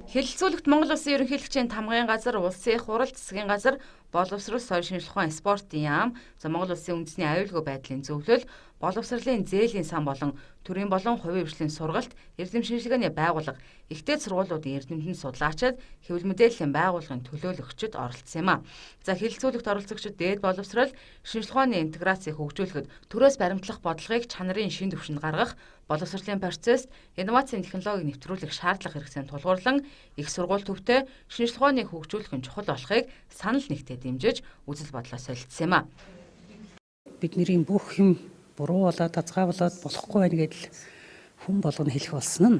Хэлэлцүүлэгт Монгол Улсын ерөнхийлөгчийн тамгын газар, улсын их хурал, засгийн газар, боловсрол, соёл шинжилгээ ухаан, спортын яам, за Монгол Улсын үндэсний аюулгүй байдлын зөвлөл, боловсролын зээлийн сан болон төрийн болон хувийн хвшлийн сургалт, эрдэм шинжилгээний байгууллага, ихтэй сургуулиудын эрдэмтэн судлаачид, хэвлэл мэдээллийн байгууллагын төлөөлөгчид оролцсон юм а. За хэлэлцүүлэгт оролцогчид дээд боловсрол, шинжилгээ ухааны интеграцийг хөгжүүлэхэд төрөөс баримтлах бодлогыг чанарын шин түвшинд гаргах, боловсролын процесст инновацийн технологиг нэвтрүүлэх шаардлага хэрэгцээнд тулгуурлан их сургууль төвтэй шинжилгээ ухааныг хөгжүүлэх нь чухал болохыг санал нэгтээ дэмжиж үзэл бодлоо солилцсон юм а. Бидний бүх юм буруу болоод азгаа болоод болохгүй байна гэдэл хүн болгоно хэлэх болсон нь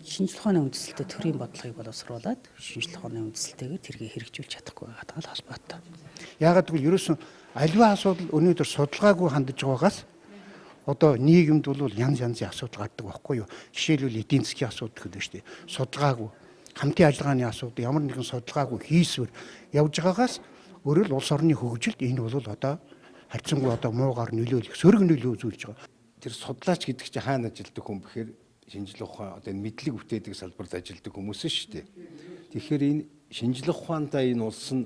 шинжилгээ ухааны үндэслэлтэй төрийн бодлогыг боловсруулад шинжилгээ ухааны үндэслэлтэйгээр тэргийг хэрэгжүүлж чадахгүй байгаатай л холбоотой. Яагаад гэвэл ерөөсөн аливаа асуудал өнөөдөр судалгаагүй хандаж байгаагаас одоо нийгэмд бол янз янзын асуудал гардаг байхгүй юу? Жишээлбэл эдийн засгийн асуудал гэдэг нь шүү дээ. Судалгаагүй, хамтын ажиллагааны асуудал ямар нэгэн судалгаагүй хийсвэр явж байгаагаас өөрөөр улс орны хөгжилд энэ бол одоо харьцангуй одоо муугаар нөлөөлөх, сөрөг нөлөө үзүүлж байгаа. Тэр судлаач гэдэг чинь хаана ажилладаг хүн бэхээр шинжлэх ухаан одоо энэ мэдлэг бүтээдэг салбарт ажилладаг хүмүүс шүү дээ. Тэгэхээр энэ шинжлэх ухаандаа энэ улс нь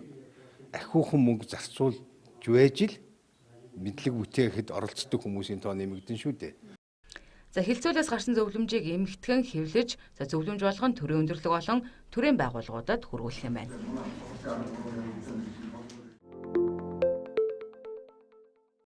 ахиухан мөнгө зарцуулж байж л мэдлэг бүтээхэд оролцдог хүмүүсийн тоо нэмэгдэн шүү дээ. За хэлэлцүүлээс гарсан зөвлөмжийг эмхтгэн хэвлэж, за зөвлөмж болгон төрийн өндөрлөг болон төрийн байгууллагуудад хүргүүлэх юм байна.